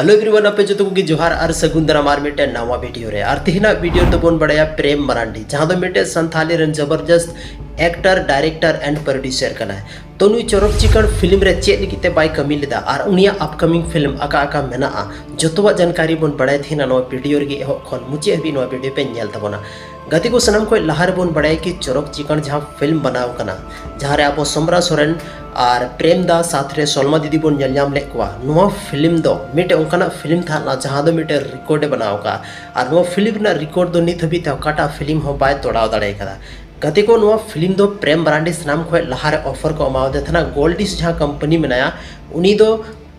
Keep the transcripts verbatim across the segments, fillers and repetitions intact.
Hello everyone, ᱟᱯᱮ ᱡᱚᱛᱚ ᱠᱚᱜᱮ ᱡᱚᱦᱟᱨ ᱟᱨ ᱥᱟᱹᱜᱩᱱ ᱫᱟᱨᱟᱢ ᱟᱨ ᱢᱤᱫᱴᱮᱱ ᱱᱟᱣᱟ ᱵᱷᱤᱰᱤᱭᱳ ᱨᱮ᱾ ᱟᱨ ᱛᱮᱦᱮᱧᱟᱜ ᱵᱷᱤᱰᱤᱭᱳ ᱨᱮᱫᱚ ᱵᱚᱱ ᱵᱟᱲᱟᱭᱟ ᱯᱨᱮᱢ ᱢᱟᱨᱟᱱᱰᱤ, ᱡᱟᱦᱟᱸ ᱫᱚ ᱢᱤᱫᱴᱮᱱ ᱥᱟᱱᱛᱷᱟᱞᱤ ᱨᱮᱱ ᱡᱚᱵᱚᱨᱡᱚᱥᱛ ᱮᱠᱴᱟᱨ, ᱰᱟᱭᱨᱮᱠᱴᱟᱨ ᱮᱱᱰ ᱯᱨᱚᱰᱭᱩᱥᱟᱨ ᱠᱟᱱᱟᱭ᱾ ᱛᱚ ᱱᱩᱭ ᱪᱚᱨᱚᱠ ᱪᱤᱠᱟᱹᱲ ᱯᱷᱤᱞᱢ ᱨᱮ ᱪᱮᱫ ᱞᱟᱹᱜᱤᱫ ᱛᱮ ᱵᱟᱭ ᱠᱟᱹᱢᱤ ᱞᱮᱫᱟ ᱟᱨ ᱩᱱᱤᱭᱟᱜ ᱟᱯᱠᱟᱢᱤᱝ ᱯᱷᱤᱞᱢ ᱟᱠᱟ ᱟᱠᱟ ᱢᱮᱱᱟᱜᱼᱟ, ᱡᱚᱛᱚᱣᱟᱜ ᱡᱟᱱᱠᱟᱨᱤ ᱵᱚᱱ ᱵᱟᱲᱟᱭ ᱛᱟᱦᱮᱱᱟ ᱱᱚᱣᱟ ᱵᱷᱤᱰᱤᱭᱳ ᱨᱮᱜᱮ᱾ ᱮᱦᱚᱵ ᱠᱷᱚᱱ ᱢᱩᱪᱟᱹᱫ ᱦᱟᱹᱵᱤᱡ ᱱᱚᱣᱟ ᱵᱷᱤᱰᱤᱭᱳ ᱯᱮ ᱧᱮᱞ ᱛᱟᱵᱚᱱᱟ᱾ ᱜᱟᱛᱮ ᱠᱚ, ᱥᱟᱱᱟᱢ ᱠᱷᱚᱱ ᱞᱟᱦᱟ ᱨᱮᱵᱚᱱ ᱵᱟᱲᱟᱭᱟ ᱠᱤ ᱪᱚᱨᱚᱠ ᱪᱤᱠᱟᱹᱲ ᱡᱟᱦᱟᱸ ᱯᱷᱤᱞᱢ ᱵᱮᱱᱟᱣ ᱠᱟᱱᱟ, ᱡᱟᱦᱟᱸ ᱨᱮ ᱟᱵᱚ ᱥᱚᱢᱨᱟ ᱥᱚᱨᱮᱱ ᱟᱨ ᱯᱨᱮᱢ ᱫᱟ ᱥᱟᱛᱷ ᱨᱮ ᱥᱚᱞᱢᱟ ᱫᱤᱫᱤ ᱵᱚᱱ ᱧᱮᱞ ᱧᱟᱢ ᱞᱮᱫ ᱠᱚᱣᱟ, ᱱᱚᱣᱟ ᱯᱷᱤᱞᱢ ᱫᱚ ᱢᱤᱫᱴᱮᱱ ᱚᱱᱠᱟᱱᱟᱜ ᱯᱷᱤᱞᱢ ᱛᱟᱦᱮᱸ ᱞᱮᱱᱟ ᱡᱟᱦᱟᱸ ᱫᱚ ᱢᱤᱫᱴᱮᱱ ᱨᱮᱠᱚᱨᱰ ᱮ ᱵᱮᱱᱟᱣ ᱟᱠᱟᱫᱼᱟ᱾ ᱟᱨ ᱱᱚᱣᱟ ᱯᱷᱤᱞᱢ ᱨᱮᱱᱟᱜ ᱨᱮᱠᱚᱨᱰ ᱫᱚ ᱱᱤᱛ ᱦᱟᱹᱵᱤᱡ ᱛᱮ ᱚᱠᱟᱴᱟᱜ ᱯᱷᱤᱞᱢ ᱦᱚᱸ ᱵᱟᱭ ᱛᱚᱲᱟᱣ ᱫᱟᱲᱮ ᱟᱠᱟᱫᱟ᱾ ᱜᱟᱛᱮ ᱠᱚ, ᱱᱚᱣᱟ ᱯᱷᱤᱞᱢ ᱫᱚ ᱯᱨᱮᱢ ᱢᱟᱨᱟᱱᱰᱤ ᱥᱟᱱᱟᱢ ᱠᱷᱚᱱ ᱞᱟᱦᱟᱨᱮ ᱚᱯᱷᱟᱨ ᱠᱚ ᱮᱢᱟᱣᱟᱫᱮ ᱛᱟᱦᱮᱱᱟ᱾ ᱜᱳᱞᱰᱤᱥ ᱡᱟᱦᱟᱸ ᱠᱳᱢᱯᱟᱱᱤ ᱢᱮᱱᱟᱭᱟ, ᱩᱱᱤ ᱫᱚ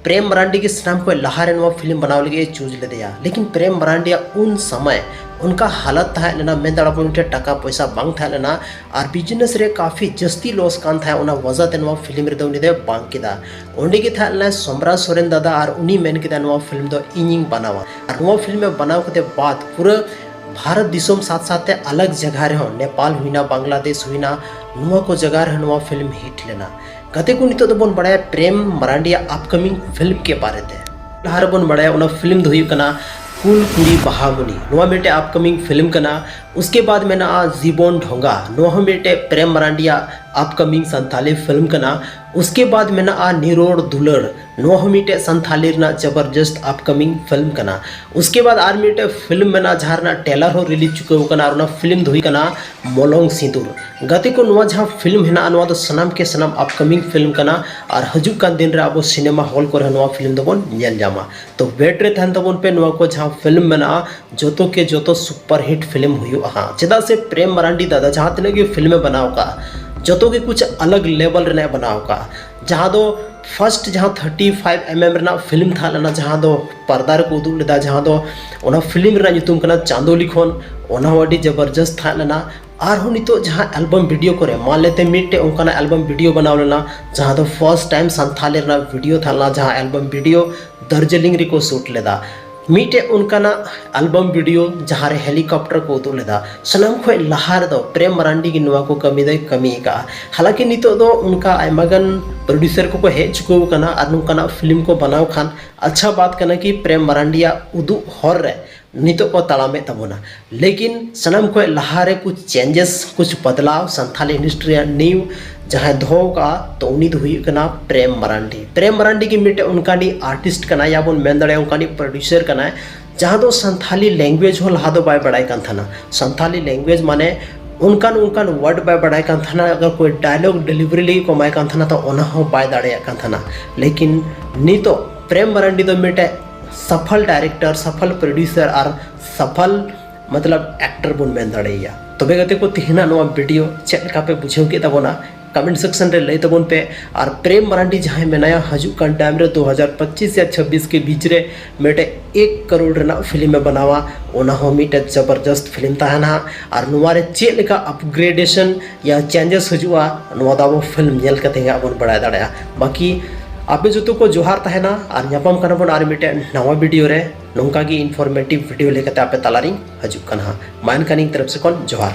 ᱯᱨᱮᱢ ᱢᱟᱨᱟᱱᱰᱤ ᱜᱮ ᱥᱟᱱᱟᱢ ᱠᱷᱚᱱ ᱞᱟᱦᱟᱨᱮ ᱱᱚᱣᱟ ᱯᱷᱤᱞᱢ ᱵᱮᱱᱟᱣ ᱞᱟᱹᱜᱤᱫ ᱮ ᱪᱩᱡᱽ ᱞᱮᱫᱮᱭᱟ᱾ ᱞᱮᱠᱤᱱ ᱯᱨᱮᱢ ᱢᱟᱨᱟᱱᱰᱤᱭᱟᱜ ᱩᱱ ᱥᱚᱢᱚᱭ ᱚᱱᱠᱟ ᱦᱟᱞᱚᱛ ᱛᱟᱦᱮᱸ ᱞᱮᱱᱟ, ᱢᱮᱱ ᱫᱟᱲᱮᱭᱟᱜᱼᱟ ᱵᱚᱱ ᱢᱤᱫᱴᱮᱱ ᱴᱟᱠᱟ ᱯᱚᱭᱥᱟ ᱵᱟᱝ ᱛᱟᱦᱮᱸ ᱞᱮᱱᱟ ᱟᱨ ᱵᱤᱡᱽᱱᱮᱥ ᱨᱮ ᱠᱟᱯᱷᱤ ᱡᱟᱹᱥᱛᱤ ᱞᱚᱥ ᱠᱟᱱ ᱛᱟᱦᱮᱸᱫ᱾ ᱚᱱᱟ ᱣᱟᱡᱟ ᱛᱮ ᱱᱚᱣᱟ ᱯᱷᱤᱞᱢ ᱨᱮᱫᱚ ᱩᱱᱤ ᱫᱚᱭ ᱵᱟᱝ ᱠᱮᱫᱟ᱾ ᱚᱸᱰᱮ ᱜᱮ ᱛᱟᱦᱮᱸ ᱞᱮᱱᱟᱭ ᱥᱚᱢᱨᱟ ᱥᱚᱨᱮᱱ ᱫᱟᱫᱟ ᱟᱨ ᱩᱱᱤ ᱢᱮᱱ ᱠᱮᱫᱟ, "ᱱᱚᱣᱟ ᱯᱷᱤᱞᱢ ᱫᱚ ᱤᱧᱤᱧ ᱵᱮᱱᱟᱣᱟ᱾" ᱟᱨ ᱱᱚᱣᱟ ᱯᱷᱤᱞᱢ ᱮ ᱵᱮᱱᱟᱣ ᱠᱟᱛᱮ ᱵᱟᱫ ᱯᱩᱨᱟᱹ ᱵᱷᱟᱨᱚᱛ ᱫᱤᱥᱚᱢ ᱥᱟᱛ ᱥᱟᱛᱮ ᱟᱞᱟᱜᱽ ᱡᱟᱭᱜᱟ ᱨᱮᱦᱚᱸ, ᱱᱮᱯᱟᱞ ᱦᱩᱭᱱᱟ, ᱵᱟᱝᱞᱟᱫᱮᱥ ᱦᱩᱭᱱᱟ, ᱱᱚᱣᱟ ᱠᱚ ᱡᱟᱭᱜᱟ ᱨᱮᱦᱚᱸ ᱱᱚᱣᱟ ᱯᱷᱤᱞᱢ ᱦᱤᱴ ᱞᱮᱱᱟ᱾ ᱜᱟᱛᱮ ᱠᱚ, ᱱᱤᱛᱚᱜ ᱫᱚᱵᱚᱱ ᱵᱟᱲᱟᱭᱟ ᱯᱨᱮᱢ ᱢᱟᱨᱟᱱᱰᱤᱭᱟᱜ ᱟᱯᱠᱟᱢᱤᱝ ᱯᱷᱤᱞᱢ ᱠᱮ ᱵᱟᱨᱮ ᱛᱮ᱾ ᱞᱟᱦᱟ ᱨᱮᱵᱚᱱ ᱵᱟᱲᱟᱭᱟ ᱚᱱᱟ ᱯᱷᱤᱞᱢ ᱫᱚ ᱦᱩᱭᱩᱜ ᱠᱟᱱᱟ ᱠᱩᱞ ᱠᱩᱲᱤ ᱵᱟᱦᱟᱢᱩᱱᱤ᱾ ᱱᱚᱣᱟ ᱢᱤᱫᱴᱮᱡ ᱟᱯᱠᱟᱢᱤᱝ ᱯᱷᱤᱞᱢ ᱠᱟᱱᱟ᱾ ᱩᱥᱠᱮ ᱵᱟᱫ ᱢᱮᱱᱟᱜᱼᱟ ᱡᱤᱵᱚᱱ ᱰᱷᱚᱸᱜᱟ, ᱱᱚᱣᱟ ᱦᱚᱸ ᱢᱤᱫᱴᱮᱡ ᱯᱨᱮᱢ ᱢᱟᱨᱟᱱᱰᱤᱭᱟᱜ ᱟᱯᱠᱟᱢᱤᱝ ᱥᱟᱱᱛᱟᱞᱤ ᱯᱷᱤᱞᱢ ᱠᱟᱱᱟ᱾ ᱩᱥᱠᱮ ᱵᱟᱫ ᱢᱮᱱᱟᱜᱼᱟ ᱱᱤᱨᱚᱲ ᱫᱩᱞᱟᱹᱲ, ᱱᱚᱣᱟ ᱦᱚᱸ ᱢᱤᱫᱴᱮᱡ ᱥᱟᱱᱛᱷᱟᱞᱤ ᱨᱮᱱᱟᱜ ᱡᱚᱵᱚᱨᱡᱚᱥᱛ ᱟᱯᱠᱟᱢᱤᱝ ᱯᱷᱤᱞᱢ ᱠᱟᱱᱟ᱾ ᱩᱥᱠᱮ ᱵᱟᱫ ᱟᱨ ᱢᱤᱫᱴᱮᱡ ᱯᱷᱤᱞᱢ ᱢᱮᱱᱟᱜᱼᱟ ᱡᱟᱦᱟᱸ ᱨᱮᱱᱟᱜ ᱴᱨᱮᱞᱟᱨ ᱦᱚᱸ ᱨᱤᱞᱤᱡᱽ ᱪᱩᱠᱟᱹᱣ ᱟᱠᱟᱱᱟ ᱟᱨ ᱚᱱᱟ ᱯᱷᱤᱞᱢ ᱫᱚ ᱦᱩᱭᱩᱜ ᱠᱟᱱᱟ ᱢᱚᱞᱚᱝ ᱥᱤᱸᱫᱩᱨ᱾ ᱜᱟᱛᱮ ᱠᱚ, ᱱᱚᱣᱟ ᱡᱟᱦᱟᱸ ᱯᱷᱤᱞᱢ ᱦᱮᱱᱟᱜᱼᱟ, ᱱᱚᱣᱟ ᱫᱚ ᱥᱟᱱᱟᱢ ᱠᱮ ᱥᱟᱱᱟᱢ ᱟᱯᱠᱟᱢᱤᱝ ᱯᱷᱤᱞᱢ ᱠᱟᱱᱟ ᱟᱨ ᱦᱤᱡᱩᱜ ᱠᱟᱱ ᱫᱤᱱ ᱨᱮ ᱟᱵᱚ ᱥᱤᱱᱮᱢᱟ ᱦᱚᱞ ᱠᱚᱨᱮ ᱦᱚᱸ ᱱᱚᱣᱟ ᱯᱷᱤᱞᱢ ᱫᱚᱵᱚᱱ ᱧᱮᱞ ᱧᱟᱢᱟ᱾ ᱛᱚ ᱣᱮᱴ ᱨᱮ ᱛᱟᱦᱮᱱ ᱛᱟᱵᱚᱱ ᱯᱮ, ᱱᱚᱣᱟ ᱠᱚ ᱡᱟᱦᱟᱸ ᱯᱷᱤᱞᱢ ᱢᱮᱱᱟᱜᱼᱟ ᱡᱚᱛᱚ ᱠᱮ ᱡᱚᱛᱚ ᱥᱩᱯᱟᱨ ᱦᱤᱴ ᱯᱷᱤᱞᱢ ᱦᱩᱭᱩᱜᱼᱟ ᱦᱟᱸᱜ, ᱪᱮᱫᱟᱜ ᱥᱮ ᱯᱨᱮᱢ ᱢᱟᱨᱟᱱᱰᱤ ᱫᱟᱫᱟ ᱡᱟᱦᱟᱸ ᱛᱤᱱᱟᱹᱜ ᱜᱮ ᱯᱷᱤᱞᱢ ᱮ ᱵᱮᱱᱟᱣ ᱠᱟᱜᱼᱟ, ᱡᱚᱛᱚ ᱜᱮ ᱠᱩᱪ ᱟᱞᱟᱜᱽ ᱞᱮᱵᱮᱞ ᱨᱮᱱᱟᱜ ᱮ ᱵᱮᱱᱟᱣ ᱠᱟᱜᱼᱟ᱾ ᱡᱟᱦᱟᱸ ᱫᱚ ᱯᱷᱟᱨᱥᱴ ᱡᱟᱦᱟᱸ ᱛᱷᱟᱨᱴᱤ ᱯᱷᱟᱭᱤᱵᱷ ᱮᱢ ᱮᱢ ᱨᱮᱱᱟᱜ ᱯᱷᱤᱞᱢ ᱛᱟᱦᱮᱸ ᱞᱮᱱᱟ, ᱡᱟᱦᱟᱸ ᱫᱚ ᱯᱟᱨᱫᱟ ᱨᱮᱠᱚ ᱩᱫᱩᱜ ᱞᱮᱫᱟ, ᱡᱟᱦᱟᱸ ᱫᱚ ᱚᱱᱟ ᱯᱷᱤᱞᱢ ᱨᱮᱱᱟᱜ ᱧᱩᱛᱩᱢ ᱠᱟᱱᱟ ᱪᱟᱸᱫᱳ ᱞᱤᱠᱷᱚᱱ, ᱚᱱᱟ ᱦᱚᱸ ᱟᱹᱰᱤ ᱡᱚᱵᱚᱨᱡᱚᱥᱛ ᱛᱟᱦᱮᱸ ᱞᱮᱱᱟ᱾ ᱟᱨᱦᱚᱸ ᱱᱤᱛᱚᱜ ᱡᱟᱦᱟᱸ ᱮᱞᱵᱟᱢ ᱵᱷᱤᱰᱤᱭᱳ ᱠᱚᱨᱮ, ᱢᱟᱱ ᱞᱮᱛᱮ ᱢᱤᱫᱴᱮᱡ ᱚᱱᱠᱟᱱᱟᱜ ᱮᱞᱵᱟᱢ ᱵᱷᱤᱰᱤᱭᱳ ᱵᱮᱱᱟᱣ ᱞᱮᱱᱟ ᱡᱟᱦᱟᱸ ᱫᱚ ᱯᱷᱟᱨᱥᱴ ᱴᱟᱭᱤᱢ ᱥᱟᱱᱛᱷᱟᱞᱤ ᱨᱮᱱᱟᱜ ᱵᱷᱤᱰᱤᱭᱳ ᱛᱟᱦᱮᱸ ᱞᱮᱱᱟ, ᱡᱟᱦᱟᱸ ᱮᱞᱵᱟᱢ ᱵᱷᱤᱰᱤᱭᱳ ᱫᱟᱨᱡᱤᱞᱤᱝ ᱨᱮᱠᱚ ᱥᱩᱴ ᱞᱮᱫᱟ᱾ ᱢᱤᱫᱴᱮᱡ ᱚᱱᱠᱟᱱᱟᱜ ᱟᱞᱵᱟᱢ ᱵᱷᱤᱰᱤᱭᱳ ᱡᱟᱦᱟᱸ ᱨᱮ ᱦᱮᱞᱤᱠᱚᱯᱴᱟᱨ ᱠᱚ ᱩᱫᱩᱜ ᱞᱮᱫᱟ᱾ ᱥᱟᱱᱟᱢ ᱠᱷᱚᱱ ᱞᱟᱦᱟ ᱨᱮᱫᱚ ᱯᱨᱮᱢ ᱢᱟᱨᱟᱱᱰᱤ ᱜᱮ ᱱᱚᱣᱟ ᱠᱚ ᱠᱟᱹᱢᱤ ᱫᱚᱭ ᱠᱟᱹᱢᱤ ᱟᱠᱟᱫᱼᱟ᱾ ᱦᱟᱞᱟᱸᱠᱤ ᱱᱤᱛᱚᱜ ᱫᱚ ᱚᱱᱠᱟ ᱟᱭᱢᱟ ᱜᱟᱱ ᱯᱨᱚᱰᱭᱩᱥᱟᱨ ᱠᱚᱠᱚ ᱦᱮᱡ ᱪᱩᱠᱟᱹᱣ ᱟᱠᱟᱱᱟ ᱟᱨ ᱱᱚᱝᱠᱟᱱᱟᱜ ᱯᱷᱤᱞᱢ ᱠᱚ ᱵᱮᱱᱟᱣ ᱠᱷᱟᱱ ᱟᱪᱪᱷᱟ ᱵᱟᱛ ᱠᱟᱱᱟ ᱠᱤ ᱯᱨᱮᱢ ᱢᱟᱨᱟᱱᱰᱤᱭᱟᱜ ᱩᱫᱩᱜ ᱦᱚᱨ ᱨᱮ ᱱᱤᱛᱚᱜ ᱠᱚ ᱛᱟᱲᱟᱢᱮᱫ ᱛᱟᱵᱚᱱᱟ᱾ ᱞᱮᱠᱤᱱ ᱥᱟᱱᱟᱢ ᱠᱷᱚᱱ ᱞᱟᱦᱟ ᱨᱮ ᱠᱩᱪ ᱪᱮᱧᱡᱮᱥ, ᱠᱩᱪ ᱵᱚᱫᱞᱟᱣ ᱥᱟᱱᱛᱷᱟᱞᱤ ᱤᱱᱰᱟᱥᱴᱨᱤ ᱨᱮᱭᱟᱜ ᱱᱤᱭᱩ ᱡᱟᱦᱟᱸᱭ ᱫᱚᱦᱚ ᱟᱠᱟᱫᱼᱟ, ᱛᱚ ᱩᱱᱤ ᱫᱚ ᱦᱩᱭᱩᱜ ᱠᱟᱱᱟ ᱯᱨᱮᱢ ᱢᱟᱨᱟᱱᱰᱤ᱾ ᱯᱨᱮᱢ ᱢᱟᱨᱟᱱᱰᱤ ᱜᱮ ᱢᱤᱫᱴᱮᱱ ᱚᱱᱠᱟᱱᱤᱡ ᱟᱨᱴᱤᱥᱴ ᱠᱟᱱᱟᱭ, ᱭᱟ ᱵᱚᱱ ᱢᱮᱱ ᱫᱟᱲᱮᱭᱟᱜᱼᱟ ᱚᱱᱠᱟᱱᱤᱡ ᱯᱨᱚᱰᱭᱩᱥᱟᱨ ᱠᱟᱱᱟᱭ, ᱡᱟᱦᱟᱸ ᱫᱚ ᱥᱟᱱᱛᱷᱟᱞᱤ ᱞᱮᱝᱜᱩᱭᱮᱡᱽ ᱦᱚᱸ ᱞᱟᱦᱟ ᱫᱚ ᱵᱟᱭ ᱵᱟᱲᱟᱭ ᱠᱟᱱ ᱛᱟᱦᱮᱱᱟ᱾ ᱥᱟᱱᱛᱷᱟᱞᱤ ᱞᱮᱝᱜᱩᱭᱮᱡᱽ ᱢᱟᱱᱮ ᱚᱱᱠᱟᱱ ᱚᱱᱠᱟᱱ ᱣᱟᱨᱰ ᱵᱟᱭ ᱵᱟᱲᱟᱭ ᱠᱟᱱ ᱛᱟᱦᱮᱱᱟ᱾ ᱟᱜᱟᱨ ᱠᱳᱭ ᱰᱟᱭᱞᱚᱜ ᱰᱮᱞᱤᱵᱷᱟᱨᱤ ᱞᱟᱹᱜᱤᱫ ᱠᱚ ᱮᱢᱟᱭ ᱠᱟᱱ ᱛᱟᱦᱮᱱᱟ, ᱛᱚ ᱚᱱᱟ ᱦᱚᱸ ᱵᱟᱭ ᱫᱟᱲᱮᱭᱟᱜ ᱠᱟᱱ ᱛᱟᱦᱮᱱᱟ᱾ ᱞᱮᱠᱤᱱ ᱱᱤᱛᱚᱜ ᱯᱨᱮᱢ ᱢᱟᱨᱟᱱᱰᱤ ᱫᱚ ᱢᱤᱫᱴᱮᱡ ᱥᱟᱯᱷᱟᱞ ᱰᱟᱭᱨᱮᱠᱴᱚᱨ, ᱥᱟᱯᱷᱟᱞ ᱯᱨᱚᱰᱭᱩᱥᱟᱨ ᱟᱨ ᱥᱟᱯᱷᱟᱞ ᱢᱚᱛᱞᱚᱵ ᱮᱠᱴᱚᱨ ᱵᱚᱱ ᱢᱮᱱ ᱫᱟᱲᱮᱭᱟᱭᱟ᱾ ᱛᱚᱵᱮ ᱜᱟᱛᱮ ᱠᱚ, ᱛᱮᱦᱮᱧᱟᱜ ᱱᱚᱣᱟ ᱵᱷᱤᱰᱤᱭᱳ ᱪᱮᱫ ᱞᱮᱠᱟ ᱯᱮ ᱵᱩᱡᱷᱟᱹᱣ ᱠᱮᱫ ᱛᱟᱵᱚᱱᱟ, ᱠᱚᱢᱮᱱᱴ ᱥᱮᱠᱥᱚᱱ ᱨᱮ ᱞᱟᱹᱭ ᱛᱟᱵᱚᱱ ᱯᱮ᱾ ᱟᱨ ᱯᱨᱮᱢ ᱢᱟᱨᱟᱱᱰᱤ ᱡᱟᱦᱟᱸᱭ ᱢᱮᱱᱟᱭᱟ, ᱦᱤᱡᱩᱜ ᱠᱟᱱ ᱴᱟᱭᱤᱢ ᱨᱮ ᱫᱩ ᱦᱟᱡᱟᱨ ᱯᱚᱸᱪᱤᱥ ᱭᱟ ᱪᱷᱟᱵᱵᱤᱥ ᱠᱮ ᱵᱤᱪ ᱨᱮ ᱢᱤᱫᱴᱮᱡ ᱮᱠ ᱠᱟᱨᱳᱲ ᱨᱮᱱᱟᱜ ᱯᱷᱤᱞᱢ ᱮ ᱵᱮᱱᱟᱣᱟ, ᱚᱱᱟ ᱦᱚᱸ ᱢᱤᱫᱴᱮᱡ ᱡᱚᱵᱚᱨᱡᱚᱥᱛ ᱯᱷᱤᱞᱢ ᱛᱟᱦᱮᱱᱟ᱾ ᱟᱨ ᱱᱚᱣᱟ ᱨᱮ ᱪᱮᱫ ᱞᱮᱠᱟ ᱟᱯᱜᱨᱮᱰᱮᱥᱚᱱ ᱭᱟ ᱪᱮᱧᱡᱮᱥ ᱦᱤᱡᱩᱜᱼᱟ, ᱱᱚᱣᱟ ᱫᱚ ᱟᱵᱚ ᱯᱷᱤᱞᱢ ᱧᱮᱞ ᱠᱟᱛᱮ ᱜᱮ ᱟᱵᱚᱱ ᱵᱟᱲᱟᱭ ᱫᱟᱲᱮᱭᱟᱜᱼᱟ᱾ ᱵᱟᱹᱠᱤ ᱟᱯᱮ ᱡᱚᱛᱚ ᱠᱚ ᱡᱚᱦᱟᱨ ᱛᱟᱦᱮᱱᱟ ᱟᱨ ᱧᱟᱯᱟᱢ ᱠᱟᱱᱟ ᱵᱚᱱ ᱟᱨ ᱢᱤᱫᱴᱮᱡ ᱱᱟᱣᱟ ᱵᱷᱤᱰᱤᱭᱳ ᱨᱮ᱾ ᱱᱚᱝᱠᱟ ᱜᱮ ᱤᱱᱯᱷᱚᱨᱢᱮᱴᱤᱵᱷ ᱵᱷᱤᱰᱤᱭᱳ ᱞᱮᱠᱟᱛᱮ ᱟᱯᱮ ᱛᱟᱞᱟᱨᱤᱧ ᱦᱤᱡᱩᱜ ᱠᱟᱱᱟ ᱦᱟᱸᱜ᱾ ᱢᱟ ᱮᱱᱠᱷᱟᱱ ᱤᱧ ᱛᱚᱨᱚᱯ ᱥᱮ ᱠᱷᱚᱱ ᱡᱚᱦᱟᱨ᱾